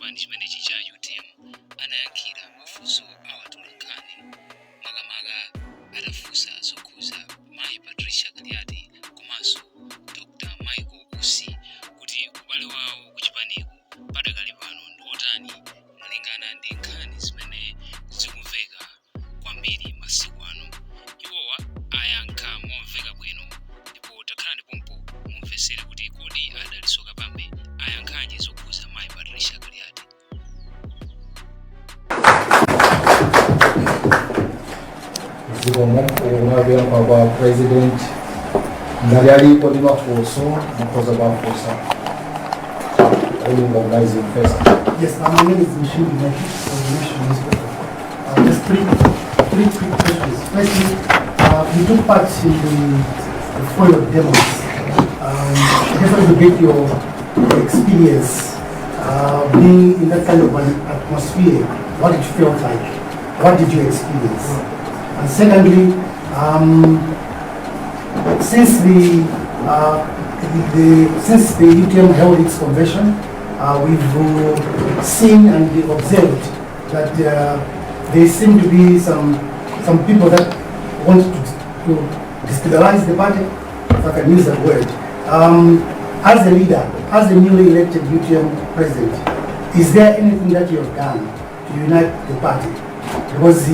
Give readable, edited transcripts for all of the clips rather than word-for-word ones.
Chipani chimenechi cha UTM anayankhira mafunso a atolankhani, makamaka atafunsa zokhuza Mayi Patricia Kaliati komanso Dr Michael Usi, kuti ubale wawo kuchipaniku padakali pano ndi otani, malingana ndi nkhani zimene zikumveka kwambiri masiku ano. Iwowa ayankha momveka bwino, ndipo takhalani pompo mumvesere kuti kodi a Dalitso Kabambe ayankhanji zokhuza Mayi Patricia Kaliati. Zikomo kuyankha kwa President. Ngati alipo ndi mafunso, mukhoza kuwafunsa. Who organizing first? Yes, my name is Mshindi Matthews from the National Newspaper. Just three quick questions. Firstly, you took part in the foil demos. I just want to get your experience being in that kind of an atmosphere, what it felt like, what did you experience? And secondly, since the UTM held its convention, we've seen and observed that there seem to be some people that want to destabilize the party, if I can use that word. As a leader, as a newly elected UTM president, is there anything that you have done to unite the party? Because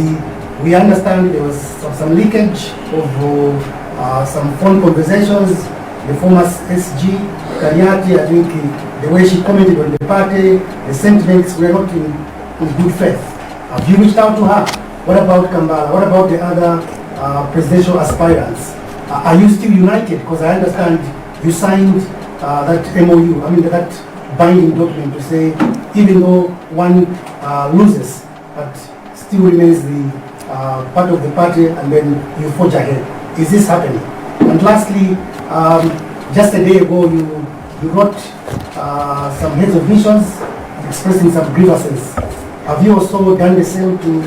we understand there was some leakage of some phone conversations. The former SG, Kaliati, I think the way she commented on the party, the sentiments were not in good faith. Have you reached out to her? What about Kambala? What about the other presidential aspirants? Are you still united? Because I understand you signed that MOU, I mean that binding document to say even though one loses, but still remains the part of the party, and then you forge ahead. Is this happening? And lastly, just a day ago you wrote some heads of missions expressing some grievances. Have you also done the same to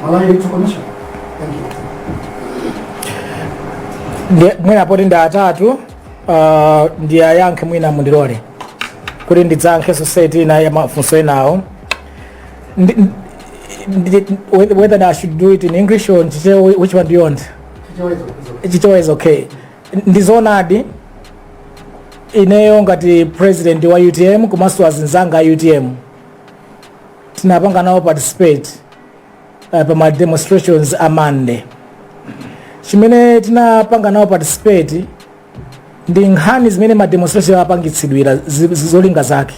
Malawi Electoral Commission? Thank you. Mwina poti ndi atatu, ndiyayankhe, mwina mundilole kuti ndidzayankhenso set ina ya mafunso enawo. Whether I should do it in English or Chichewa, which one do you want? Chichewa is okay. Chichewa is okay. Ndizoonadi, ineyo ngati president wa UTM komanso azinzanga a UTM tinapanga nawo participate pa ma demonstrations a Monday. Chimene tinapanga nawo participate ndi nkhani zimene ma demonstration apangitsidwira, zolinga zake.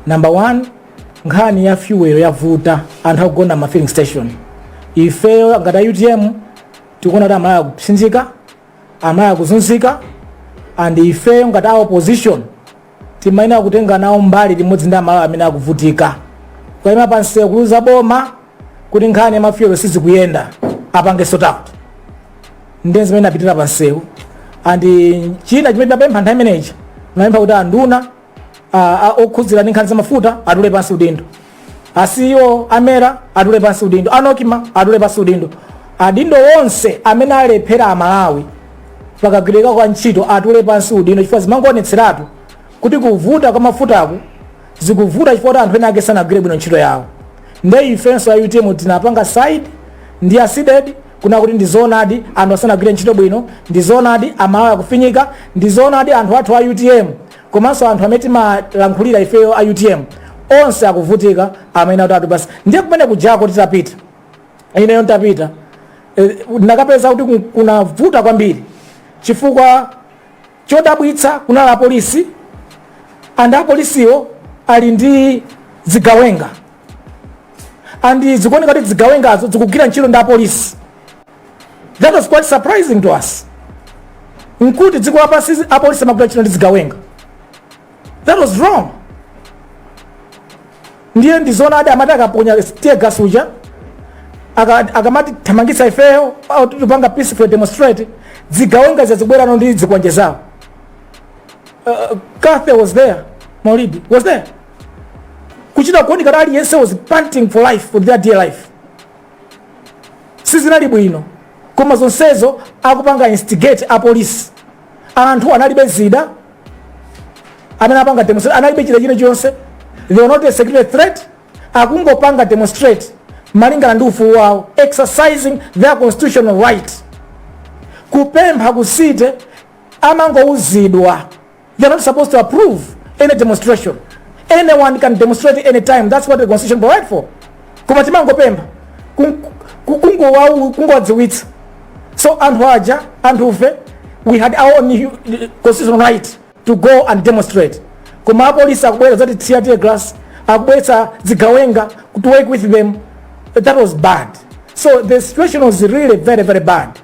Number one, nkhani ya fuel yavuta, anthu akugona ma filling station. Ifeyo ngati a UTM tikuona kuti Amalawi akupsinjika, Amalawi akuzunzika, and ifeyo ngati a opposition timayenera kutenga nawo mbali limodzi ndi Amalawi amene akuvutika, kuyima pansewu kuuza boma kuti nkhani ya ma fuel sizikuyenda, apange sort out. Ndiye zimene apitira pansewu. And china chimene timapempha nthawi imeneyi, timapempha kuti anduna okhudzira ndi nkhani za mafuta atule pansi udindo, a CEO a MERA atule pansi udindo, a NOCMA atule pansi udindo, adindo wonse amene alephera Amalawi pakagwirika kwa ntchito atule pansi udindo, chifukwa zimangoonetseratu kuti kuvuta kwa mafutaku zikuvuta chifukwa kuti anthu ena ake sanagwire bwino ntchito yawo. Nde ifenso a UTM tinapanga side ndi a CDEDI kuna kuti ndizoonadi anthu asanagwire ntchito bwino, ndizoonadi Amalawi akufinyika, ndizoonadi anthu athu a UTM komanso anthu amene timalankhulira ifeyo a UTM onse akuvutika, amene atatu basi. Ndiye kumene kujako titapita, ineyo ntapita, ndakapeza kuti kunavuta kwambiri, chifukwa chodabwitsa kunali apolisi, and apolisiwo ali ndi zigawenga, and zikuoneka kuti zigawengazo zikugwira ntchito ndi apolisi. That was quite surprising to us, nkuti dziko lapansi apolisi amagwira ntchito ndi zigawenga. That was wrong. Ndiye ndizoonadi amati akaponya tear gas uja, akamati thamangitsa ifeyo au tupanga peaceful demonstrate, zigawenga zazibwerano ndi zikwanje zawo. Cathy was there, Maulidi was there, kuchita kuoneka kuti aliyense was panting for life, for their dear life. Sizinali bwino, koma zonsezo akupanga instigate apolisi. Anthu analibe zida, amene apanga demonstrate analibe chida chilichonse. They were not a security threat. Akungopanga demonstrate malingana ndi ufulu wawo, exercising their constitutional right, kupempha ku city. Amangouzidwa. They're not supposed to approve any demonstration. Anyone can demonstrate anytime. That's what the constitution provide for. Koma timangopempha, kungowadziwitsa. So anthu aja, anthufe, we had our own constitutional right to go and demonstrate, koma apolisi akubwera zati tear gas, akubweretsa zigawenga to work with them. That was bad. So the situation was really very, very bad,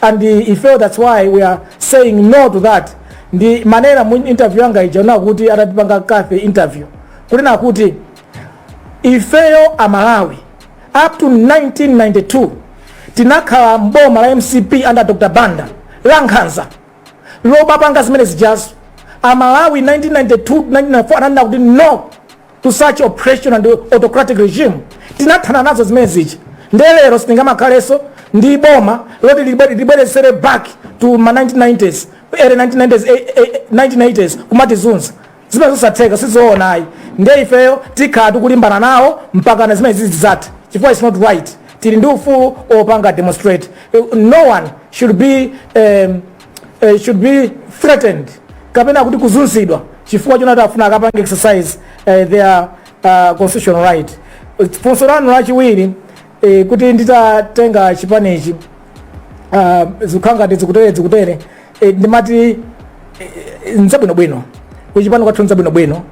and he felt that's why we are saying no to that. Ndi manena mu interview yanga ija una kuti atatipanga kafe interview, kunena kuti ifeyo Amalawi up to 1992 tinakhala mboma la MCP under Dr Banda, la nkhanza, lobapanga zimene zijazo. Amalawi 1992, 1994 ananena kuti no to such oppression and autocratic regime. Tinathana nazo zimene zija. Ndelero sitingamakhalenso ndi boma loti libweretsere back to ma 1990s, early 1990s, 1980s, kumatizunza. Zimene zosatheka, sizoonayi. Nde ifeyo tikhala tikulimbana nawo mpaka na zimene zizi zatha, chifukwa it's not right. Tili ndi ufulu opanga demonstrate. No one should be threatened kapena kuti kuzunzidwa chifukwa chonati afuna akapanga exercise their constitutional right. Funso lanu lachiwiri, kuti nditatenga chipanichi, zikukhala ngati zikutere zikutere, ndimati nzabwinobwino. Kuchipani kwathu nzabwinobwino.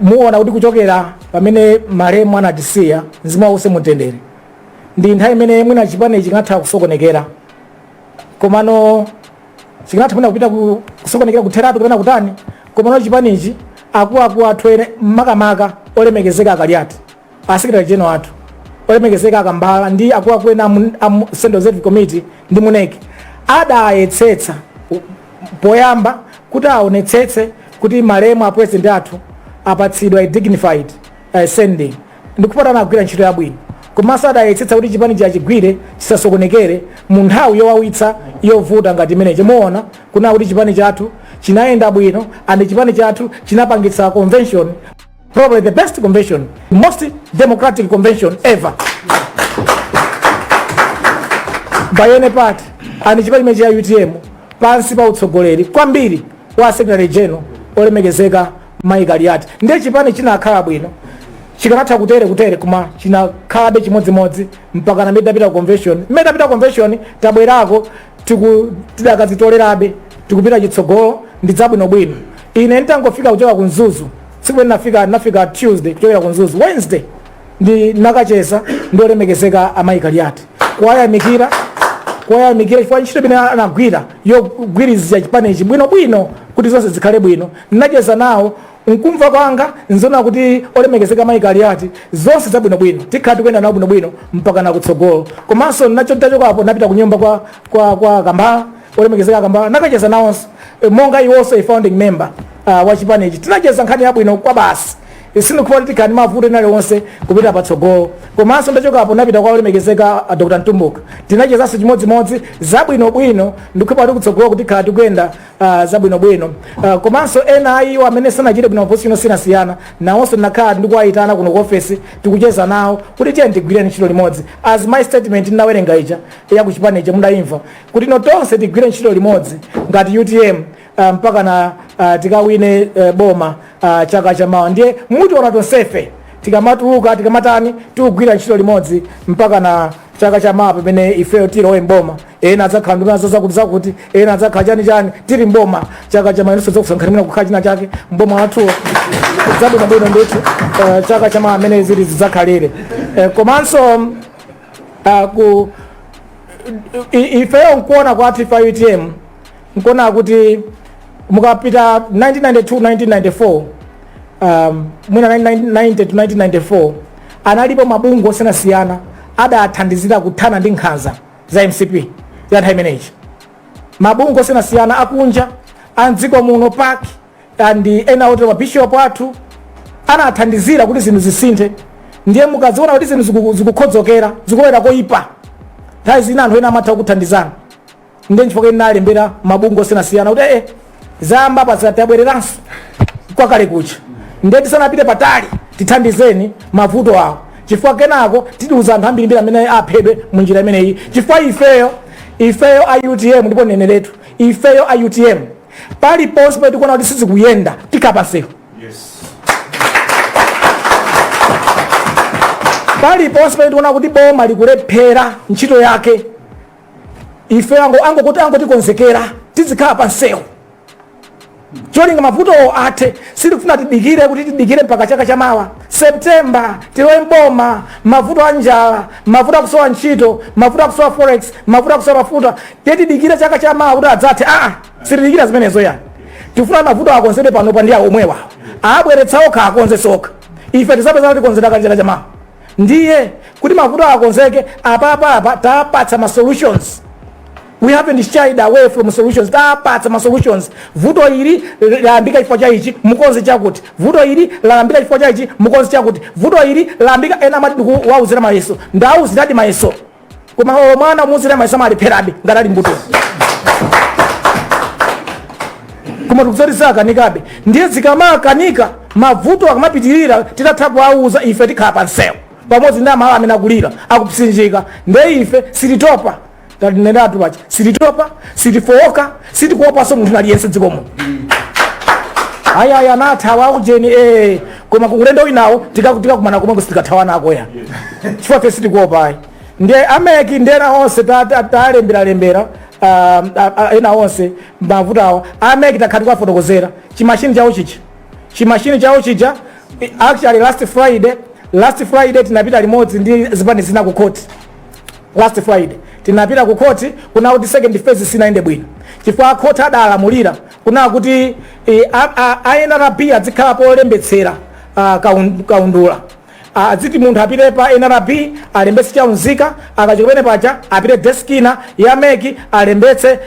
Muona kuti kuchokera pamene malemu anatisiya, mzimu wause mutendere, ndi nthawi imene mwina chipani chikanatha kusokonekera, komano chikanatha mwina kupita kusokonekera kutheratu kapena kutani. Komano chipanichi, akuluakulu athu ene, makamaka olemekezeka Akaliati, a secretary general athu olemekezeka Akambala, ndi akuluakulu ena amu Central Executive Committee ndi mu NEC, adayetsetsa poyamba kuti aonetsetse kuti malemu a president athu apatsidwa a dignified sending, ndikupata anagwira ntchito yabwino. Komanso adayetsetsa kuti chipani chachigwire chisasokonekere mu nthawi yowawitsa, yovuta ngati imeneyi. Muona kuna kuti chipani chathu chinayenda bwino, and chipani chathu chinapangitsa convention, probably the best convention, most democratic convention ever by any party. And chipani chimene cha UTM pansi pa utsogoleri kwambiri wa secretary general olemekezeka Mike Kaliati, ndiye chipani chinakhala bwino. Chikanatha kutere kutere, koma chinakhalabe chimodzimodzi mpaka na tidapita convention. Mmene tapita convention, tabwerako, tidakazitolerabe, tikupita chitsogolo ndi zabwinobwino. Ine nditangofika kuchoka ku Mzuzu, tsiku limene nafika, nafika Tuesday kuchokera ku Mzuzu, Wednesday ndi nakacheza ndi olemekezeka amayi Kaliati, kuwayamikira, kuwayamikira chifukwa ntchito imene anagwira yogwirizira chipanichi bwinobwino kuti zonse zikhale bwino. Ndinacheza nawo. Nkumva kwanga nzona kuti olemekezeka mayi Kaliati, zonse zabwinobwino, tikhala tikuyenda nawo bwinobwino mpaka na kutsogolo. Komanso nacho ntachokapo napita kunyumba kwa Kambala, olemekezeka Kambala, nakacheza nawonso. Monga iwonso a founding member wa chipanichi, tinacheza nkhani yabwino kwa basi. Sindikufa kuti tikhala ndi mavuto ena aliwonse kupita patsogolo. Komanso ndachokapo napita kwa olemekezeka Dr Mtumbuka, tinachezanso chimodzimodzi, zabwinobwino. Ndikhupa kuti kutsogolo kuti tikhala tikuyenda zabwinobwino. Komanso ena ayiwo amene sanachite bwino ma position osiyanasiyana, nawonso ndinakhala ndikuwayitana kuno ku ofesi, tikucheza nawo kuti tiye tigwireni ntchito limodzi. As my statement ndinawerenga ija ya kuchipani ija, mudayimva kuti no, tonse tigwire ntchito limodzi ngati UTM mpaka na tikawine boma chaka chamawa. Ndiye mutiona tonsefe tikamatuluka, tikamatani, tikugwira ntchito limodzi mpaka na chaka chamawa pamene ifeyo tilowe mboma. Ena adzakhala nduna zakuti zakuti, ena adzakhala chani chani, tili mboma chaka chamawa. Inonso zakusankhani kukhala china chake mboma wathuwo, zabwinobwino ndithu. Chaka chamawa amene zili zidzakhalire. Komanso ku ifeyo nkuona kwathu ife UTM, nkuona kuti mukapita 1992, 1994, mwina 1990 to 1994, analipo mabungwe osiyanasiyana adathandizira kuthana ndi nkhanza za MCP ya nthawi imeneyi. Mabungwe osiyanasiyana akunja, a mdziko muno, PAC and ena otero, mabishopu athu anathandizira kuti zinthu zisinthe. Ndiye mukaziona kuti zinthu zikukhodzokera, zikulowera koyipa, nthawi zina anthu ena amatha kuthandizana. Ndiye nchifukwa ine nalembera mabungwe osiyanasiyana kuti zamba pa tabwereranso. Kwakale kucha. Ndiye tisanapite patali, tithandizeni mavuto awo, chifukwa kenako tidiuza anthu ambirimbiri amene aphedwe munjira imeneyi, chifukwa ifeyo a UTM, ndipo neneretu, ifeyo a UTM, paliponse pamene tikuona kuti sizikuyenda, tikhala pansewu. Paliponse pamene tikuona kuti boma likulephera ntchito yake, ife angokuti angotikonzekera, tizikhala pansewu cholinga mavutowo athe. Sitikufuna tidikire kuti tidikire mpaka chaka chamawa September tilowe mboma, mavuto a njala, mavuto akusowa ntchito, mavuto akusowa forex, mavuto akusowa mafuta, tiye tidikire chaka chamawa kuti adzathe. Aa, sitidikira zimenezo yani. Tifuna mavuto akonzedwe panopa ndi awo omwewa abweretsa okha, akonze sokha. Ife tisapeza tikonzedwa kale chaka chamawa. Ndiye kuti mavuto akonzeke apapapa, tapatsa ma solutions. We haven't shied away from solutions. Tapatsa ma solutions. Vuto ili layambika chifukwa cha ichi, mukonze chakuti. Vuto ili layambika chifukwa cha ichi, mukonze chakuti. Vuto ili layambika. Ena amati ndikuwauzira mayeso. Ndauziradi mayeso, koma olo mwana umuuzira mayeso amalepherabe ngati ali mbuto, koma tikuzoti sakanikabe. Ndiye zikamakanika, mavuto akamapitirira, titatha kuwauza, ife tikhala pansewu pamodzi ndi amala amene akulira, akupsinjika. Ndiye ife sititopa. Tatinenatu pacha, sititopa, sitifowoka, sitikuopanso munthu aliyense dzikomo. Ayi, anathawa akujeni, koma kulendo winawo tikakumana komwe sitikathawa nako ya, chifukwa ife sitikuopa ayi. Ndiye a MEC ndi ena onse talemberalembera, ena onse mavuto awa a MEC takhala tikuwafotokozera. Chimashini chawo chicha, chimashini chawo chija, actually last Friday tinapita limodzi ndi zipani zina ku court. Last Friday tinapita ku court kuna kuti second phase sinaende bwino, chifukwa court adalamulira kuna kuti a NRB azikhala polembetsera kaundula. Aziti munthu apite pa NRB alembetse chaunzika, akachoka pene paja apite desk ina ya MEC alembetse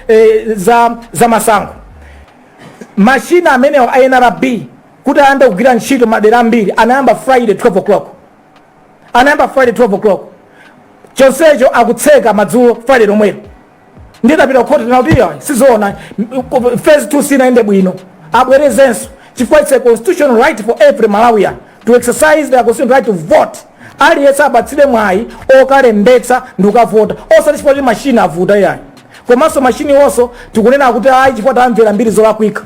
za masankho. Mashina amenewa a NRB kuti ayambe kugwira ntchito madera ambiri anayamba Friday 12 o'clock, anayamba Friday 12 o'clock. Chonsecho akutseka madzulo Friday lomwelo. Nditapita kukhoti tinati iya, sizoona, phase 2 sinaende bwino, abwerezenso, chifukwa it's a constitutional right for every Malawian to exercise their constitutional right to vote. Aliyense apatsire mwayi okalembetsa ndi kukavota, osati chifukwa kuti mashini avuta iyayi. Komanso mashini wonso tikunena kuti ayi, chifukwa tamvera mbiri zolakwika.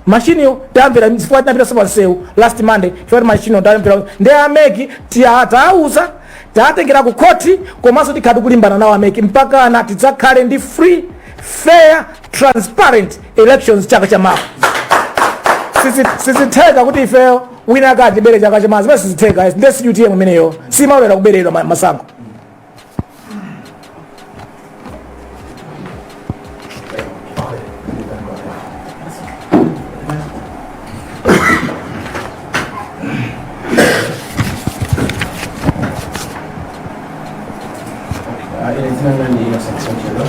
Mashiniyo tamvera chifukwa tinapita pansewu last Monday, chifukwa ti mashiniyo tamvera. Ndi a MEC tiyatauza, tatengera ku khoti, komanso tikhala tikulimbana nawo a MEC mpakana tidzakhale ndi free, fair, transparent elections chaka chamawa. Sizitheka kuti ifeyo wina akatibere chaka chamawa. Zimene sizitheka. Ndiye si UTM imeneyo, simalolera kuberedwa masankho. Ine dzina langa ndi Innocent Sanchelo,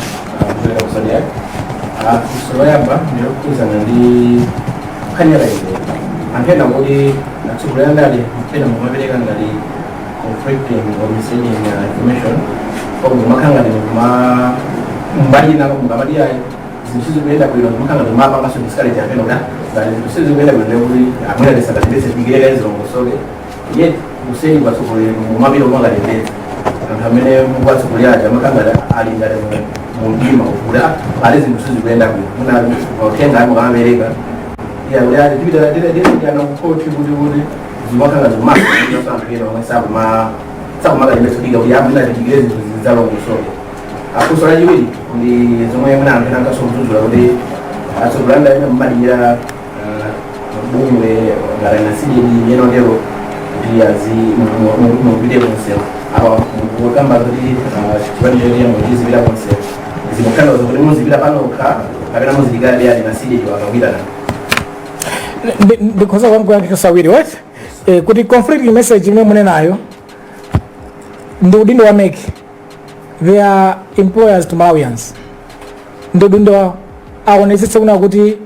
kuchokera ku Zodiak. Funso loyamba ndilokhudzana ndi nkhani ya kayendedwe. Anthu ena kuti atsogoleri andale ena mumapereka ngati conflicting or misleading information, koma mumakhala ngati mukuma mbali ina mukamati ayi, zinthu sizikuyenda bwino, mumakhala ngati mumapanganso discourage anthu ena kuti ngati zinthu sizikuyenda bwino ndekuti amwene tisakatibese, tidikire zilongosoke. Yet kuseri kwatsogoleri mumapita kumakalembetsa, anthu amene mukuwatsogolera aja amakhala ngati ali ngati mu mdima kuti pali zinthu sizikuyenda bwino. Muna mauthenga ayi mukamapereka iya kuti ali tipita tipita kukhoti kuti zimakhala ngati anthu ena omwe sakumakalembetsa kudika kuti amwene atidikire zinthu zidzalongosoke. Funso lachiwiri ndi zomwe mwina anthu ena ankasokudzudzula kuti atsogoleri andale mumadikira bungwe ngati na CDEDI yenotero kuti azi mupite kunsewu. Apa mukukamba kuti chipani choti muchizipita kunsewu, zikutanthauza kuti muzipita panokha kapena muzidikirabe ali na CDEDI wakakwitana? Ndikhoza kuyankha sawiri what kuti conflicting message imene munenayo ndi udindo wa MEC. They are employers to Malawians. Ndi udindo wawo aonetsetse kuna kuti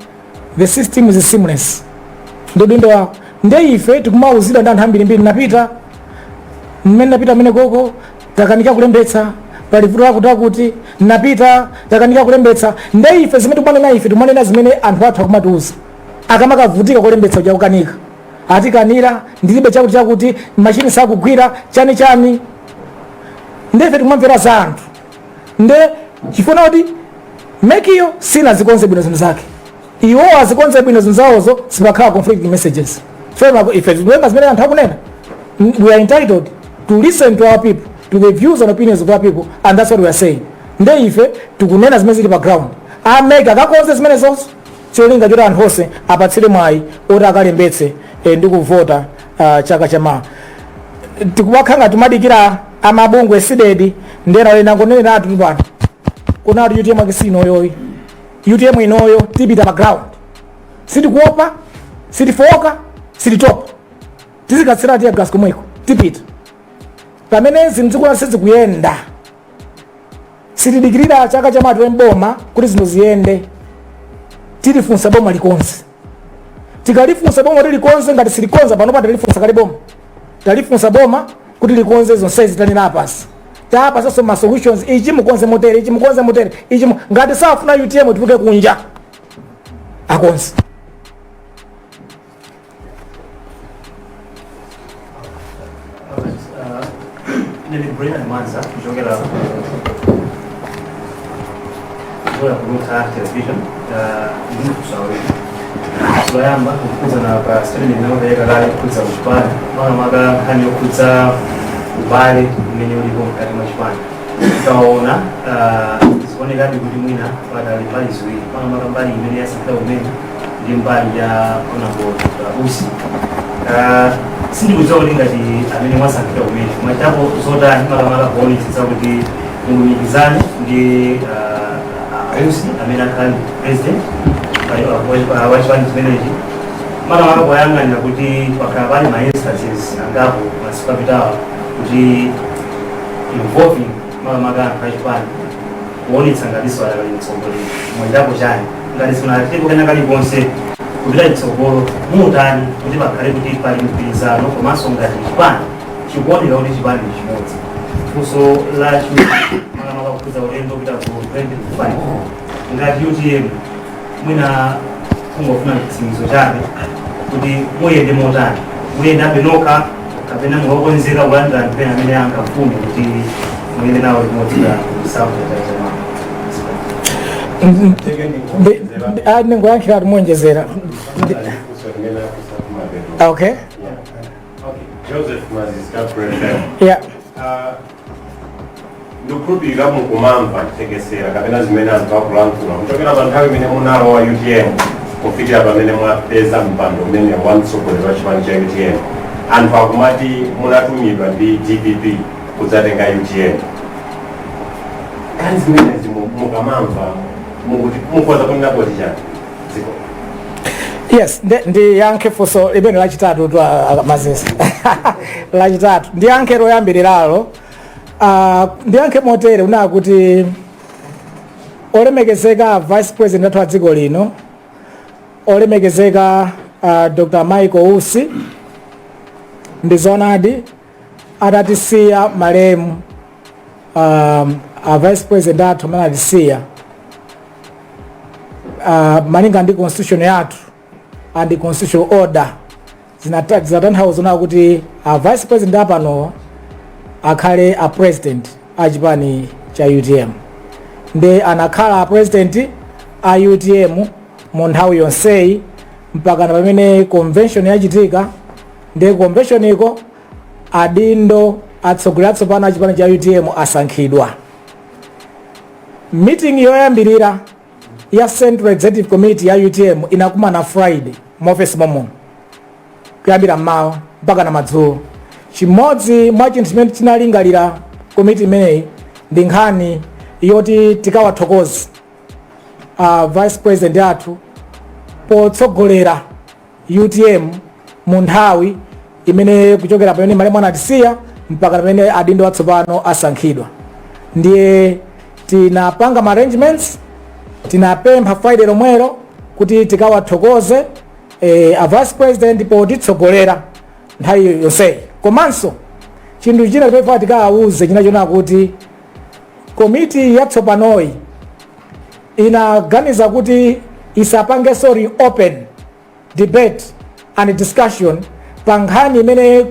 the system is seamless. Ndi udindo wawo. Nde ife tikumauzidwa ndi anthu ambirimbiri, napita mmene napita mmene koko takanika kulembetsa, pali vuto lakuti akuti napita takanika kulembetsa. Nde ife zimene tikumanena, ife tikumanena zimene anthu athu akumatiuza. Akamakavutika kulembetsa kuja kukanika, atikanira, ndilibe chakuti chakuti, machini sakugwira, chani chani. Ndefe tikumamvera za anthu, nde chifuna kuti MEC yo sinazikonze bwino zinthu zake, iwo azikonze bwino zinthu zawozo, sipakhala conflicting messages. So ife tikulemba zimene anthu akunena. We are entitled to listen to our people, to the views and opinions of our people, and that's what we are saying. Nde ife tikunena zimene zili pa ground. A MEC akakonze zimene zonso, cholinga choti anthu onse apatsire mwayi oti akalembetse ndi kuvota chaka chamawa. Tikuwakhala timadikira amabungwe CDEDI ndena wena ngonenera atu pano kunati UTM akisinoyoyi, UTM inoyo tipita pa ground, sitikuopa, sitifoka, sititopa, tizikatsira tear gas komweko, tipita pamene zinthu zikuona sizikuyenda. Sitidikirira chaka chamati mboma kuti zinthu ziyende. Tilifunsa boma likonse, tikalifunsa boma kuti likonze. Ngati silikonza panopa, talifunsa kale boma, talifunsa boma kuti likonze zonsezi tanena apasi, tapasanso ma solutions: ichi mukonze motere, ichi mukonze motere, ichi ngati safuna UTM tuluke kunja, akonze. Ine ndi Brian Mwanza kuchokera ku Luntha Television. Ndikufunsa awiri. Loyamba kukhudzana pa statement inayopereka kale kukhudza kuchipani, makamaka nkhani yokhudza ubale umene ulipo mkati mwa chipani. Tikaona, zikuonekadi kuti mwina padali mbali ziwiri, makamaka mbali imene yasankhira kumene ndi mbali ya Honorable Usi. Sindikudziwa kuti ngati amene mwasankhira kumene mwachitapo zotani, makamaka kuonetsetsa kuti mulumikizane ndi Usi amene akhala ndi president wa chipani chimenechi, makamaka poyang'anira kuti pakhala pali ma instances angapo masiku apitawa kuti involving makamaka anthu achipani kuonetsa ngatinso adakali mtsogoleri. Mwachitapo chani? Ngati simunachitepo kena kalikonse, kupita chitsogolo mutani kuti pakhale kuti pali mgwirizano, komanso ngati chipani chikuoneka kuti chipani ndi chimodzi? Funso lachiwiri, makamaka kukhudza ulendo kupita ku 2025, ngati UTM, mwina kungofuna chitsimikizo chabe kuti muyende motani? Muyendabe nokha kapena mukakonzeka kulandira anthu ena amene angafune kuti muyende nawo limodzi la kusankho chachamawa? Ndingoyankhira timuonjezera. Okay. Okay, Joseph Mazis, Capri FM. Ndikukhulupirira mukumamva kutekesera kapena zimene anthu akulankhula kuchokera pa nthawi imene munalowa UTM kufikira pamene mwapeza mpando umene wa mtsogoleri wa chipani cha UTM. Anthu akumati munatumidwa ndi DPP kudzatenga UTM. Nkhani zimenezi mukamamva, mukuti mukhoza kunena kuti chani dziko? Yes, ndiyankhe funso limene lachitatu tu, Mazisi, lachitatu. Ndiyankhe loyambiriralo. Ndiyankhe motere unaa kuti olemekezeka vice president athu a dziko lino, olemekezeka Dr Michael Usi, ndi zoonadi, atatisiya malemu a vice president athu amene atisiya, malinga ndi constitution yathu and constitutional order, zinatanthauza na kuti a vice president apanowa akhale a president a chipani cha UTM, ndi anakhala a president a UTM mu nthawi yonseyi mpaka na pamene convention yachitika. Ndi convention iko adindo atsogoleri atsopano a chipani cha UTM asankhidwa. Meeting yoyambirira ya Central Executive Committee ya UTM inakumana Friday muofesi momuno kuyambira mmawa mpaka na madzulo. Chimodzi mwa chinthu chimene chinalingalira komiti imeneyi ndi nkhani yoti tikawathokoze vice president athu potsogolera UTM mu nthawi imene kuchokera pamene malemu anatisiya mpaka pamene adindo atsopano asankhidwa. Ndiye tinapanga ma arrangements, tinapempha Friday lomwelo kuti tikawathokoze a vice president potitsogolera nthawi yonseyi. Komanso chinthu china chimene tikawauze chinachona kuti komiti yatsopanoyi inaganiza kuti isapangenso reopen. debate and discussion pa nkhani imene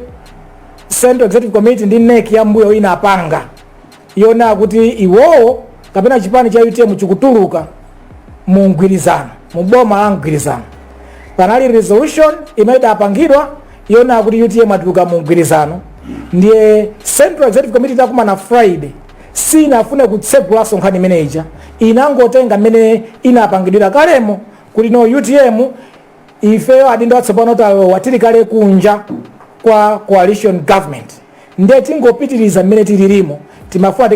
Central Executive Committee ndi NEC ya mbuyo inapanga yona kuti iwowo kapena chipani cha UTM chikutuluka mu mgwirizano, mu boma la mgwirizano. Panali resolution imene idapangidwa yona kuti UTM atuluka mu mgwirizano. Ndiye Central Executive Committee itakumana Friday sinafune kutsegulanso nkhani imeneyi, inangotenga mmene inapangidwira kalemo kuti no, UTM ifeyo adindo atsopano talowa, tili kale kunja kwa coalition government, ndiye tingopitiriza mmene tililimo. Timafuna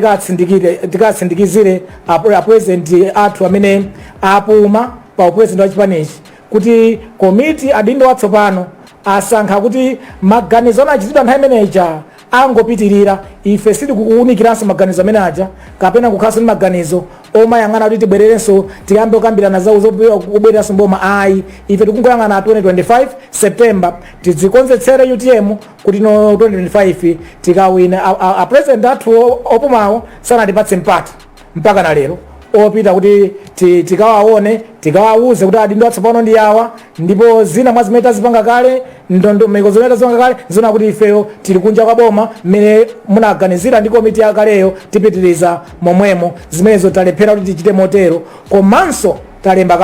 tikatsindikizire a president athu amene apuma pa upresident wa chipanichi kuti komiti adindo atsopano asankha kuti maganizo anachitidwa nthawi imeneja angopitirira. Ife sitikuwunikiranso maganizo amene aja kapena kukhalanso ndi maganizo omayang'ana kuti tibwererenso tiyambe kukambirana zawo zobwereranso mboma, ayi. Ife tikungoyang'ana 2025 September, tidzikonzetsere UTM kuti no, 2025 tikawina. A president athu opumawo sanatipatse mpata mpaka na lero opita kuti tikawaone, tikawawuze kuti adindo atsopano ndi awa, ndipo zina mwa zimene tazipanga kale, ndondomeko zimene tazipanga kale zona kuti ifeyo tili kunja kwa boma mmene munaganizira ndi komiti yakaleyo, tipitiriza momwemo. Zimenezo talephera kuti tichite motero. Komanso talemba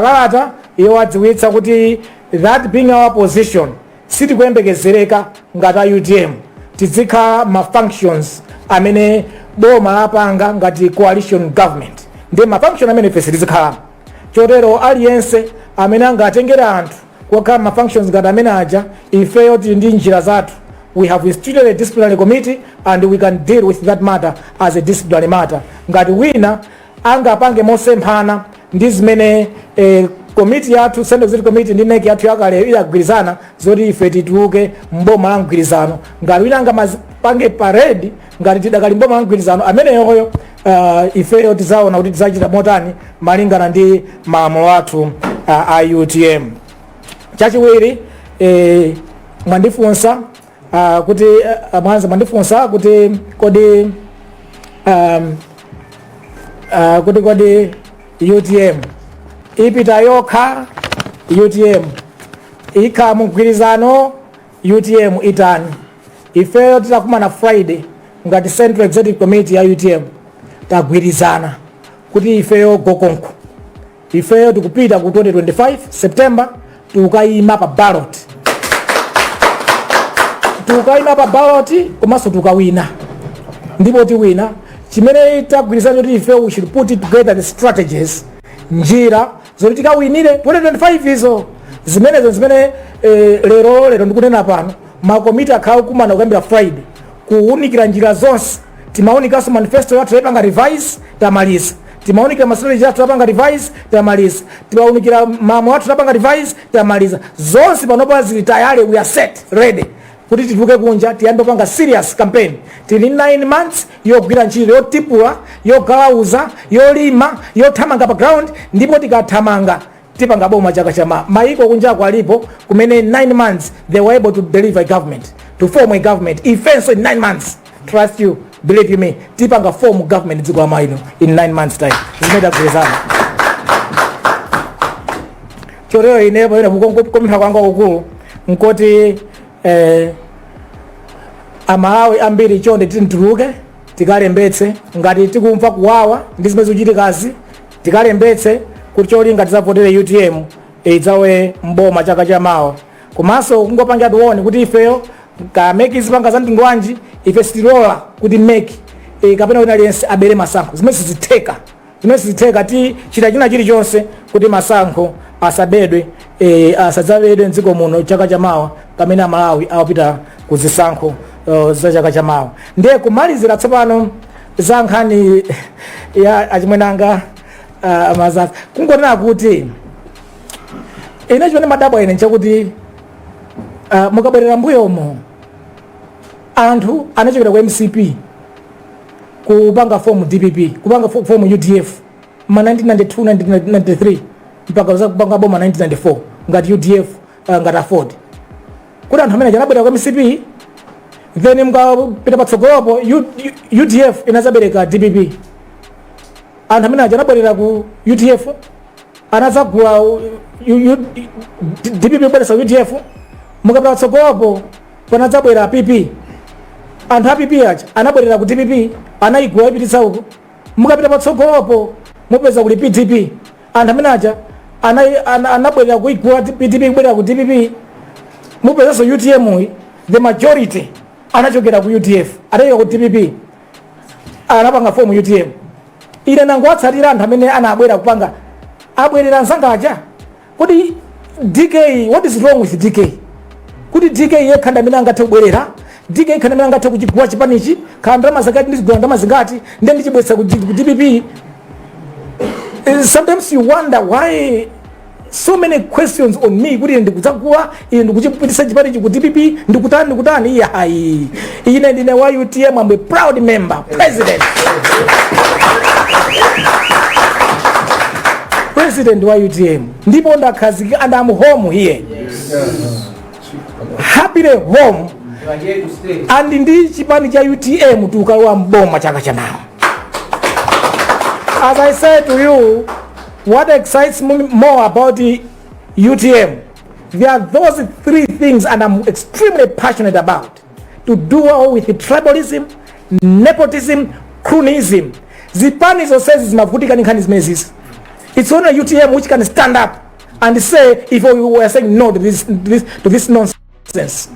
kalata yowadziwitsa kuti that being our position, sitikuyembekezereka ngati a UTM tizikhala ma functions amene boma lapanga ngati coalition government. Ndiye ma function amene ife sitizikhalamo. Chotero aliyense amene angatengere anthu kukhala ma functions ngati amene aja, ifeyo tili ndi njira zathu. We have instituted a disciplinary committee and we can deal with that matter as a disciplinary matter. Ngati wina angapange mosemphana ndi zimene komiti yathu, Central Executive Committee ndi NEC yathu yakale idagwirizana zoti ife tituluke mboma la mgwirizano, ngati wina angamapange parade ngati tidakali mboma la mgwirizano, ameneyoyo ifeyo tizaona kuti tizacita motani malingana ndi malamulo athu a UTM. Chachiwiri, mwandifunsa kuti mwanza mwandifunsa kuti kodi kuti kodi UTM ipita yokha, UTM ikhala mugwirizano, UTM itani? Ifeyo titakumana Friday ngati Central Executive Committee ya UTM, tagwirizana kuti ifeyo gokonko, ifeyo tikupita ku 2025 September, tikukayima pa ballot, tikukayima pa ballot komanso tikawina, ndipo tiwina. Chimene tagwirizana kuti ife we should put it together the strategies, njira zoti tikawinire 2025 izo, zimenezo zimene lero ndikunena pano makomiti akhala kumana kuyambira Friday kuwunikira njira zonse. Timaunikanso manifesto yathu, taipanga revise, tamaliza. Timaunikira ma strategy athu, tapanga revise, tamaliza. Timaunikira malamulo athu, tapanga revise, tamaliza. Zonse panopa zili tayari, we are set, ready kuti tituluke kunja, tiyambe kupanga serious campaign. Tili 9 months yogwira ntchito, yotipula, yogalauza, yolima, yothamanga pa ground, ndipo tikathamanga tipanga boma chaka chama. Maiko kunjako alipo kumene 9 months they were able to deliver a government, to form a government. Ifenso in 9 months, trust you, believe you me, tipanga form government dziko la maino in 9 months time, zimene tagwirizana. Chotero ine pamene kupempha kwanga kukulu nkoti Amalawi ambiri chonde tituluke tikalembetse. Ngati tikumva kuwawa ndi zimene zikuchitikazi, tikalembetse kuti cholinga tidzavotere UTM idzawe mboma chaka chamawa. Komanso kungopanga tione kuti ifeyo ka MEC zipanga za mtundu wanji, ife sitilola kuti MEC kapena wina aliyense abere masankho. Zimene sizitheka, zimene sizitheka. Tichita china chilichonse kuti masankho asabedwe, asadzabedwe mdziko muno chaka chamawa pamene Amalawi awapita ku zisankho za chaka chamawa. Ndiye kumalizira tsopano za nkhani ya achimwenanga mazaza, kungonena kuti ine chimene madabwa ine nchakuti mukabwerera mbuyomo anthu anachokera ku MCP kupanga form DPP, kupanga form UDF ma 1992, 1993, mpaka za kupanga boma 1994 ngati UDF, ngati AFORD, kuti anthu amene anabwera ku MCP. Then mukapita patsogolopo UDF inazabereka DPP, anthu amene anabwerera ku UDF. Anadzagula DPP kubweresa UDF. Mukapita patsogolopo panadzabwera PP. Anthu a PP aja anabwerera ku DPP, anayigula ipititsa uko. Mukapita patsogolopo mupeza kuli PDP. Anthu amene aja anabwerera kuigula PDP, kubwerera ku DPP. Mupezanso UTM iyi, the majority anachokera ku UDF, atachokera ku DPP, anapanga form UTM. Ine nangowatsatira anthu amene anabwera kupanga, abwerera anzanga aja. Kuti DK, what is wrong with DK kuti DK yekha ndi amene angathe kubwerera, DK yekha ndi amene angathe kuchigula chipanichi? Khala ndalama zingati, ndizigula ndalama zingati, ndiye ndichibweretsa ku DPP. Sometimes you wonder why so many questions on me, kuti ine ndikudzagula, ine ndikuchipitisa chipanichi ku DPP, ndikutani, ndikutani. Iya, hayi, ine ndine wa UTM. I'm a proud member, president wa UTM, ndipo ndakhazikika and I'm home here, happily home. You are here to stay. And ndi chipani cha UTM tikalowa mboma chaka chamawa. As I said to you, what excites me more about the UTM, there are those three things, and I'm extremely passionate about to do away with the tribalism, nepotism, cronyism. Zipani zonsezi zimavutika ndi nkhani zimenezi. It's only UTM which can stand up and say if we were saying no to this nonsense.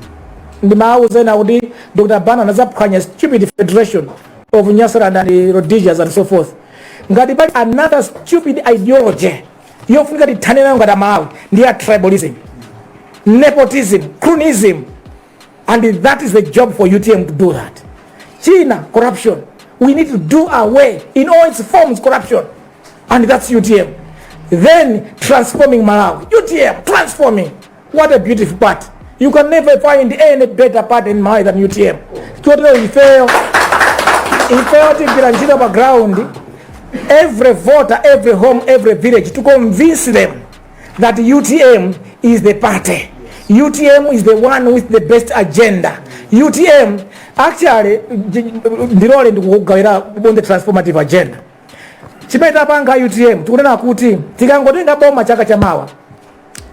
Ndimawuza ena kuti Dr Banda anazaphwanya stupid Federation of Nyasaland and Rhodesias and so forth. Ngati pali another stupid ideology yofunika tithane nayo ngati Amalawi, ndi ya tribalism, nepotism, cronyism, and that is the job for UTM to do that. China, corruption. We need to do away in all its forms corruption, and that's UTM. Then transforming Malawi. UTM transforming. What a beautiful party! You can never find any better party in Malawi than UTM. Chotero ifeyo tigwira ntchito pa ground, every voter, every home, every village, to convince them that UTM is the party. UTM is the one with the best agenda. UTM actually, ndilole ndikugawira on the transformative agenda. Chimene tapanga UTM, tikunena kuti tikangotenga boma chaka chamawa,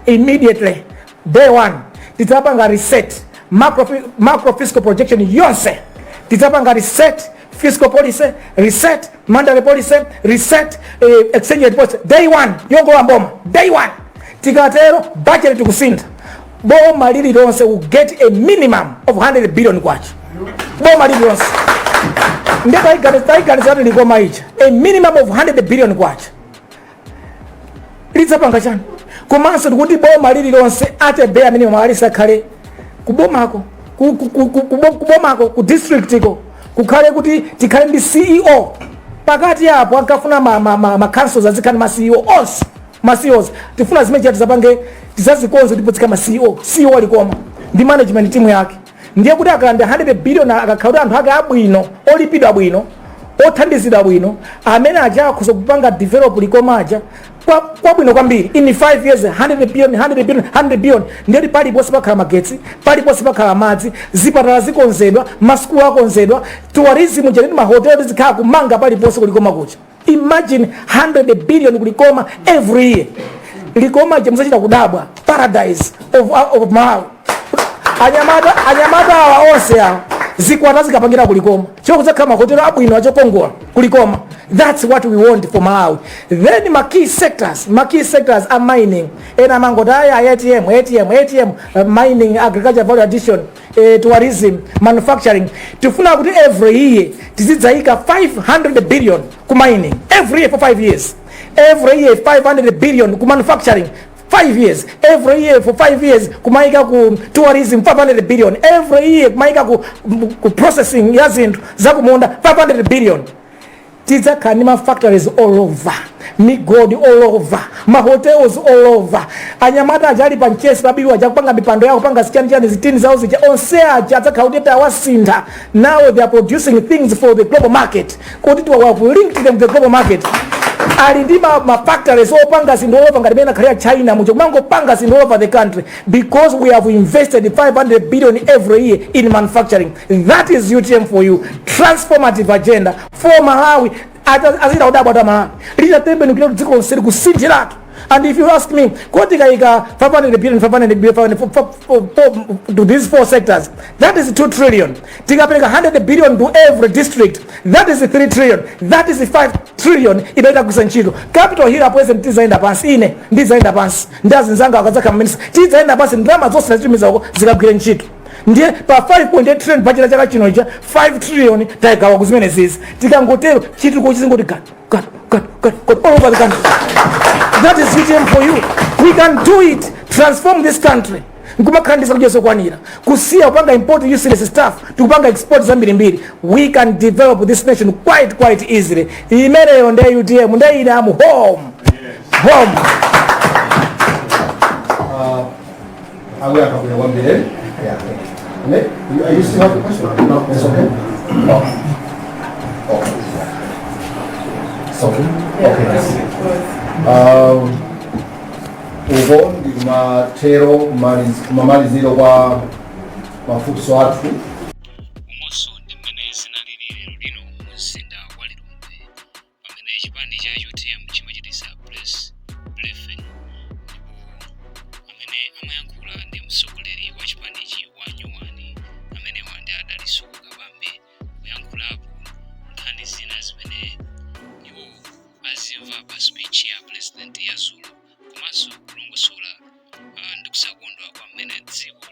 immediately day one tidzapanga reset macro fiscal projection yonse. Tidzapanga reset fiscal policy, reset monetary policy, reset exchange rate policy day one yongolowa mboma, day one. Tikatero budget tikusintha. Boma lililonse will get a minimum of 100 billion kwacha, boma lililonse. Ndiye tayiganiza kuti Likoma ija, a minimum of 100 billion kwacha lidzapanga chani? Komanso tikuti boma lililonse at a bare minimum alisakhale kubomako, kubomako, ku district iko kukhale kuti tikhale ndi CEO. Pakati apo ankafuna ma councils azikhala ma CEO onse, ma CEOs. Tifuna zimene chati tizapange, tizazikonze ndipo zikhala ma CEO. CEO alikoma ndi management team yake, ndiye kuti akalanda 100 billion, akakhala kuti anthu ake abwino, olipidwa bwino, othandizidwa bwino, amene aja akhoza kupanga develop Likoma aja kwabwino kwambiri in 5 years. 100 billion, 100 billion, 100 billion, ndiyoti paliponse pakhala magetsi, paliponse pakhala madzi, zipatala zikonzedwa, masukulu akonzedwa, tourism cheneti, mahoteli zikhala kumanga paliponse kuLikoma kucha. Imagine 100 billion kuLikoma every year. Likoma je musachita kudabwa, paradise of Malawi. Anyamata awa onse awa zikwata zikapangira kuLikoma, chokudzakhala mahotelo abwino achokongola kuLikoma. That's what we want for Malawi. Then ma key sectors are mining. Ena amangoti aya ATM, ATM, ATM, mining, agriculture, value addition, tourism, manufacturing. Tifuna kuti every year tizidzayika 500 billion ku mining every year for 5 years, every year 500 billion ku manufacturing 5 years, every year for 5 years kumayika ku tourism 500 billion, every year kumayika ku processing ya zinthu zakumunda 500 billion. Tidzakhala ndi ma factories all over, migodi all over, ma hotels all over. Anyamata aja ali pa mchesi pabiwa aja kupanga mipando yawo, kupanga zichanichani, zitini zawo zija, onse aja adzakhala kuti tawasintha. Now they are producing things for the global market, kuti we have linked them to the global market. Ali ndi ma factories opanga zinthu all over, ngati mene akhalira China mucho, kumangopanga zinthu all over the country because we have invested 500 billion every year in manufacturing. That is UTM for you, transformative agenda for Malawi. Azita kudabwa ta Malawi litatembenukira kuti dziko lonse likusinthiratu. And if you ask me, kodi tikayika 500 billion, 500 billion, 500, four, to these four sectors, that is 2 trillion. Tikapereka 100 billion to every district, that is 3 trillion. That is 5 trillion imene tagwiritsa ntchito. Capital Hill, president, tizayenda pansi. Ine ndizayenda pansi ndi azinzanga akadzakhala minister, tizayenda pansi. Ndalama zonse tazitumiza uko zikagwire ntchito. Ndiye pa 5.8 trillion budget chaka chino cha 5 trillion tayigawa kuzimene zizi. Tikangotero, chitukuko chizingoti gat gat gat gat gat all over the country. That is UTM for you. We can do it. Transform this country nkumakhala ndi zakudya zokwanira, kusiya kupanga import useless stuff, tikupanga export zambirimbiri. We can develop this nation quite quite easily. Imeneyo nde UTM. Nde ine am home, home. Akuyankha bwino kwambiri. Yeah, thank you. Ne? You still have a question? No, it's okay. Oh. Okay. So, okay. Uko ndi kumathero, kumamaliziro kwa mafunso athu. Umonso ndi mmene zinalili lero lino mu mzinda wa Lilongwe, pamene chipani cha UTM chimachitisa press briefing, ndipo amene amayankhula ndi mtsogoleri wa chipanichi wa nyuwani, amenewa ndi a Dalitso Kabambe, kuyankhulapo nkhani zina zimene iwo azimva pa speech ya president ya dzulo, komanso kulongosola ndi kusakondwa kwa mmene dziko